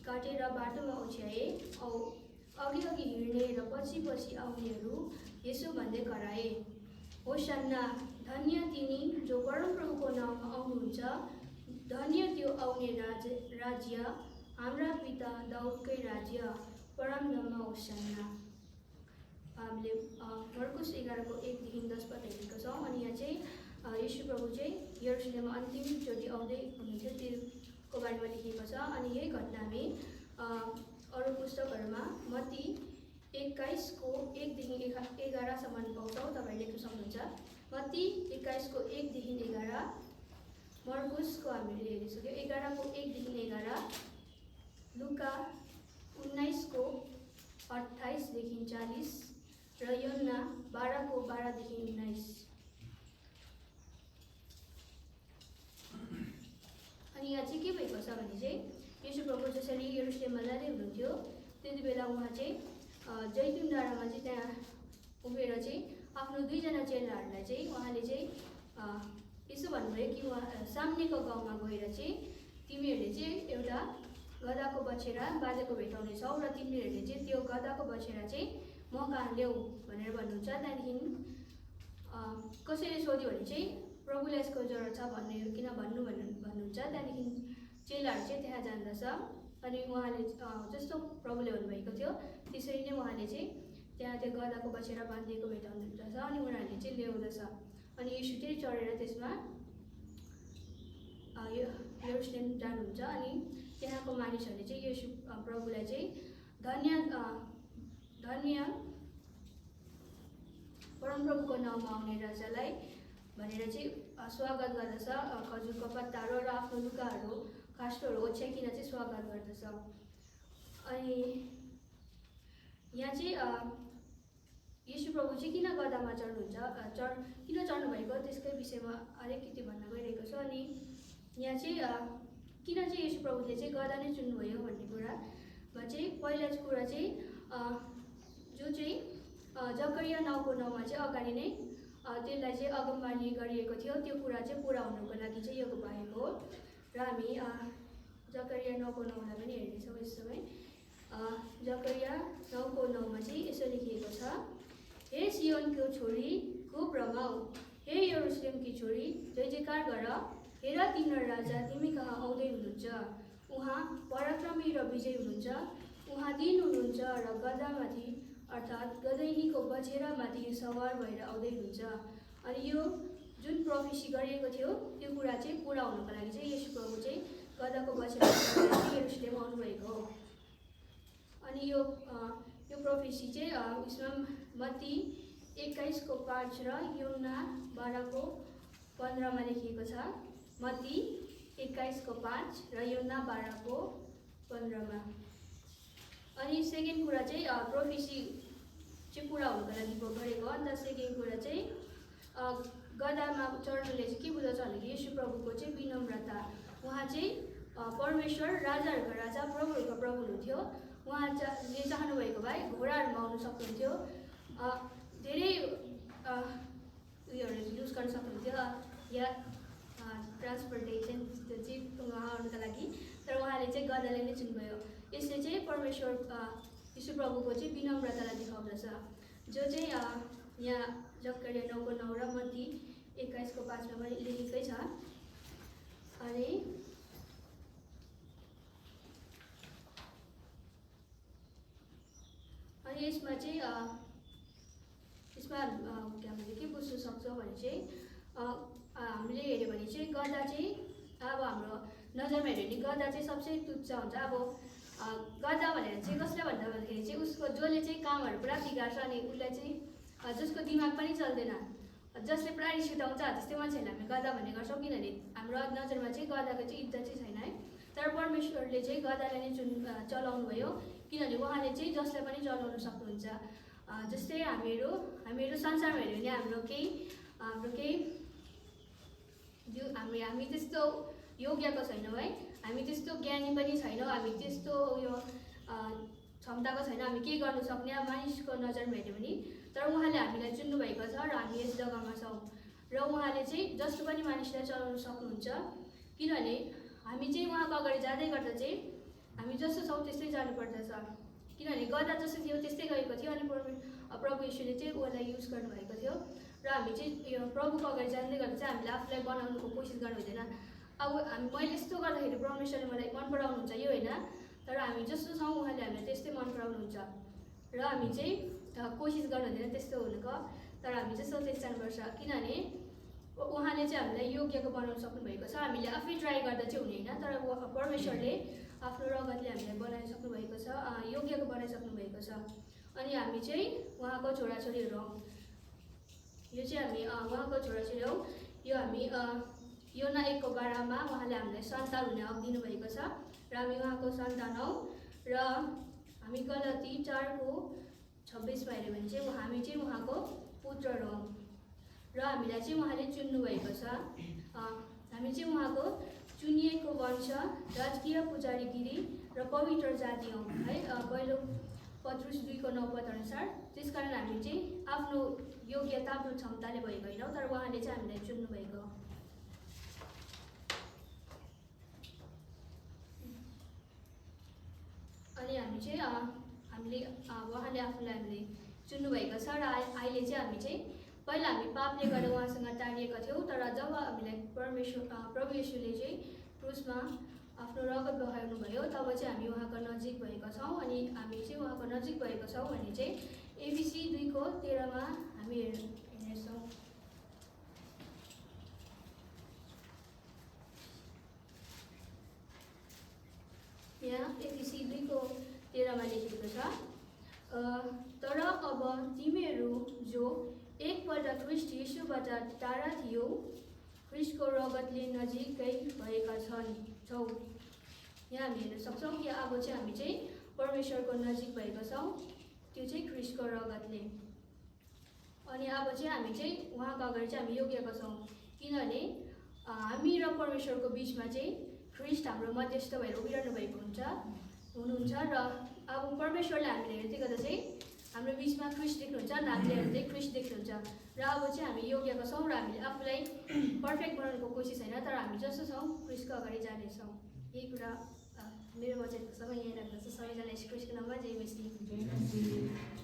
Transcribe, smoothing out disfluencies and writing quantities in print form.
काटेर बाटोमा ओछ्याए। अघि हिँड्ने र पछि पछि आउनेहरू यसो भन्दै कराए, होशान्ना, धन्य तिनी जो परमप्रभुको नाममा आउनुहुन्छ, धन्य त्यो आउने राज्य, हाम्रा पिता दाउदकै राज्य, परमधाममा होशान्ना। हामीले मर्कुस 11को 1 देखि 10 पद हेरेको छौँ। अनि यहाँ चाहिँ यीशु प्रभु चाहिँ यरुशलेममा अन्तिमचोटि आउँदै हुनुहुन्थ्यो, त्यसको बारेमा लेखिएको छ। अनि यही घटना हामी अरू पुस्तकहरूमा मत्ती 21को 1 देखि 11सम्म पाउँछौँ। तपाईँले लेख्न सक्नुहुन्छ। मत्ती 21को 1 देखि 11, मर्कुसको हामीले हेरिसक्यौँ 11को 1 देखि 11, लुका 19को 28 देखि 40 र योहन्ना 12को 12 देखि 19। अनि यहाँ चाहिँ के भएको छ भने चाहिँ यीशु प्रभु जसरी यरुशलेममा जाँदै हुनुहुन्थ्यो, त्यति बेला उहाँ चाहिँ जैतुन डाँडामा चाहिँ त्यहाँ उभिएर चाहिँ आफ्नो 2 जना चेलाहरूलाई चाहिँ उहाँले चाहिँ यसो भन्नुभयो कि उहाँ सामनेको गाउँमा गएर चाहिँ तिमीहरूले चाहिँ एउटा गधाको बछेरा बाजेको भेटाउनेछौ र तिमीहरूले चाहिँ त्यो गधाको बछेरा चाहिँ म कहाँ ल्याऊ भनेर भन्नुहुन्छ। त्यहाँदेखि कसैले सोध्यो भने चाहिँ प्रभुलाई यसको जरुरत छ किन भन्नुहुन्छ। त्यहाँदेखि चेलाहरू चाहिँ त्यहाँ जान्दछ। अनि उहाँले जस्तो प्रभुले भन्नुभएको थियो त्यसरी नै उहाँले चाहिँ त्यहाँ त्यो गधाको बछेरा बाँधिएको भेटाउनुहुन्छ। अनि उनीहरूले चाहिँ ल्याउँदछ। अनि यीशु चाहिँ चढेर त्यसमा यरुशलेम जानुहुन्छ। अनि त्यहाँको मानिसहरूले चाहिँ यीशु प्रभुलाई चाहिँ धन्य परमप्रभुको नाममा आउने राजालाई भनेर चाहिँ स्वागत गर्दछ। खजुरको पत्ताहरू र आफ्नो लुगाहरू काष्ठहरू ओछ्याइकन चाहिँ स्वागत गर्दछ। अनि यहाँ चाहिँ यीशु प्रभु चाहिँ किन गधामा चढ्नुहुन्छ, किन चढ्नुभएको त्यसकै विषयमा अलिकति भन्न गइरहेको छु। अनि यहाँ चाहिँ किन चाहिँ यीशु प्रभुले चाहिँ गधा नै चुन्नुभयो भन्ने कुरामा चाहिँ पहिला कुरा चाहिँ जो चाहिँ जकरिया 9को 9मा चाहिँ अगाडि नै त्यसलाई चाहिँ अगमबानी गरिएको थियो, त्यो कुरा चाहिँ पुरा हुनुको लागि चाहिँ यो भएको हो। र हामी जकरिया 9को 9लाई पनि हेर्नेछौँ यस समय। जकरिया 9को 9मा चाहिँ यसो लेखिएको छ, हे सियोनको छोरी खुब रमाऊ, हे यरुशलेमकी छोरी जय जयकार गर, हेर तिम्रो राजा तिमी कहाँ आउँदै हुनुहुन्छ, उहाँ पराक्रमी र विजयी हुनुहुन्छ, उहाँ दिन हुनुहुन्छ र गधामाथि अर्थात् गदैनीको बछेरामाथि सवार भएर आउँदै हुनुहुन्छ। अनि यो जुन प्रोफेसी गरिएको थियो त्यो कुरा चाहिँ पुरा हुनको लागि चाहिँ यीशु प्रभु चाहिँ गधाको बछेरामा यरुशलेम आउनुभएको हो। अनि यो प्रोफेसी चाहिँ उसमा मत्ती 21को 5 र योहन्ना 12को 15मा लेखिएको छ। मत्ती 21को 5 र योहन्ना 12को 15मा। अनि सेकेन्ड कुरा चाहिँ प्रोफेसी चाहिँ पुरा हुनको लागि गरेको। अन्त सेकेन्ड कुरा चाहिँ गधामा चढ्नुले चाहिँ के बुझाउँछ भनेदेखि यीशु प्रभुको चाहिँ विनम्रता। उहाँ चाहिँ परमेश्वर राजाहरूको राजा प्रभुहरूको प्रभु हुनुहुन्थ्यो। उहाँले चाहनुभएको भए घोडाहरूमा आउनु सक्नुहुन्थ्यो, धेरै उयोहरू युज गर्न सक्नुहुन्थ्यो या ट्रान्सपोर्टेसन चाहिँ उहाँ आउनुको लागि। तर उहाँले चाहिँ गधाले नै चुन्नुभयो। यसले चाहिँ परमेश्वर यीशु प्रभुको चाहिँ विनम्रतालाई देखाउँदछ, जो चाहिँ यहाँ जकरिया 9को 9 र मत्ती 21को 5मा पनि लेखेकै छ। अनि यसमा चाहिँ के बुझ्न सक्छौँ भने चाहिँ हामीले हेऱ्यो भने चाहिँ गधा चाहिँ अब हाम्रो नजरमा हेऱ्यो भने गधा चाहिँ सबसे तुच्छ हुन्छ। अब गधा भनेर चाहिँ कसलाई भन्दा भन्दाखेरि चाहिँ उसको जसले चाहिँ कामहरू पुरा बिगार्छ अनि उसलाई चाहिँ जसको दिमाग पनि चल्दैन, जसले पुरा रिस उठाउँछ त्यस्तै मान्छेहरूलाई हामी गधा भन्ने गर्छौँ। किनभने हाम्रो नजरमा चाहिँ गधाको चाहिँ इज्जत चाहिँ छैन है। तर परमेश्वरले चाहिँ गधालाई नै चलाउनु भयो, किनभने उहाँले चाहिँ जसलाई पनि चलाउन सक्नुहुन्छ। जस्तै हामीहरू संसारमा हेऱ्यो भने हाम्रो केही हामी त्यस्तो योग्यको छैनौँ है, हामी त्यस्तो ज्ञानी पनि छैनौँ, हामी त्यस्तो उयो क्षमताको छैन हामी के गर्नु सक्ने मानिसको नजरमा हेऱ्यो भने। तर उहाँले हामीलाई चुन्नु भएको छ र हामी यस जग्गामा छौँ र उहाँले चाहिँ जस्तो पनि मानिसलाई चलाउन सक्नुहुन्छ। किनभने हामी चाहिँ उहाँको अगाडि जाँदै गर्दा चाहिँ हामी जस्तो छौँ त्यस्तै जानुपर्दछ, किनभने गधा जस्तो थियो त्यस्तै गएको थियो। अनि प्रभु यीशुले चाहिँ उसलाई युज गर्नुभएको थियो र हामी चाहिँ यो प्रभुको अगाडि जाँदै गर्दा चाहिँ हामीले आफूलाई बनाउनुको कोसिस गर्नु हुँदैन। अब मैले यस्तो गर्दाखेरि परमेश्वरले मलाई मन पराउनुहुन्छ यो होइन, तर हामी जस्तो छौँ उहाँले हामीलाई त्यस्तै मन पराउनुहुन्छ र हामी चाहिँ कोसिस गर्नु हुँदैन त्यस्तो हुनुको, तर हामी चाहिँ त्यस्तै जानुपर्छ, किनभने उहाँले चाहिँ हामीलाई योग्यको बनाउन सक्नुभएको छ। हामीले आफै ट्राई गर्दा चाहिँ हुने होइन, तर परमेश्वरले आफ्नो रगतले हामीलाई बनाइसक्नु भएको छ, योग्यको बनाइसक्नु भएको छ। अनि हामी चाहिँ उहाँको छोराछोरीहरू हौँ। यो चाहिँ हामी उहाँको छोराछोरी हौँ। यो हामी योना 1:12 उहाँले हामीलाई सन्तान हुने हक दिनुभएको छ र हामी उहाँको सन्तान हौँ। र हामी गलती 4:26 हेऱ्यो भने चाहिँ हामी चाहिँ उहाँको पुत्रहरू हौँ र हामीलाई चाहिँ उहाँले चुन्नुभएको छ। हामी चाहिँ उहाँको चुनिएको वंश, राजकीय पुजारीगिरी र पवित्र जाति हौँ है, पहिलो पत्रुस 2:9 अनुसार। त्यसकारण हामी चाहिँ आफ्नो योग्यता आफ्नो क्षमताले भएको होइनौँ, तर उहाँले चाहिँ हामीलाई चुन्नुभएको हो। अनि हामी चाहिँ उहाँले आफूलाई हामीले चुन्नुभएको छ र अहिले चाहिँ हामी चाहिँ पहिला हामी पापले गर्दा उहाँसँग टाढिएका थियौँ, तर जब हामीलाई प्रभु येशूले चाहिँ क्रुसमा आफ्नो रगत बगाउनु भयो तब चाहिँ हामी उहाँको नजिक भएका छौँ। अनि हामी चाहिँ उहाँको नजिक भएका छौँ भने चाहिँ एबिसी 2:13 हामी हेर्नेछौँ। यहाँ एबिसी 2:13 लेखेको छ, तर अब तिमीहरू जो एकपल्ट ख्रिस्ट येशूबाट टाढा थियो ख्रिस्टको रगतले नजिकै भएका छौ। यहाँ हामी हेर्न सक्छौँ कि अब चाहिँ हामी चाहिँ परमेश्वरको नजिक भएका छौँ, त्यो चाहिँ ख्रिस्टको रगतले। अनि अब चाहिँ हामी चाहिँ उहाँको अगाडि चाहिँ हामी योग्यका छौँ, किनभने हामी र परमेश्वरको बिचमा चाहिँ ख्रिस्ट हाम्रो मध्यस्थ भएर उभिरहनु भएको हुनुहुन्छ। र अब परमेश्वरले हामीले हेर्दै गर्दा चाहिँ हाम्रो बिचमा ख्रिस्ट देख्नुहुन्छ र हामीले हेर्दै ख्रिस्ट देख्नुहुन्छ। र अब चाहिँ हामी योग्यका छौँ र हामीले आफूलाई पर्फेक्ट बनाउनुको कोसिस होइन, तर हामी जस्तो छौँ ख्रिस्टको अगाडि जानेछौँ। यही कुरा मेरो वचनको समय यहीँ राख्दछु। सबैजना यस ख्रिस्टको नाममा जय मसीह।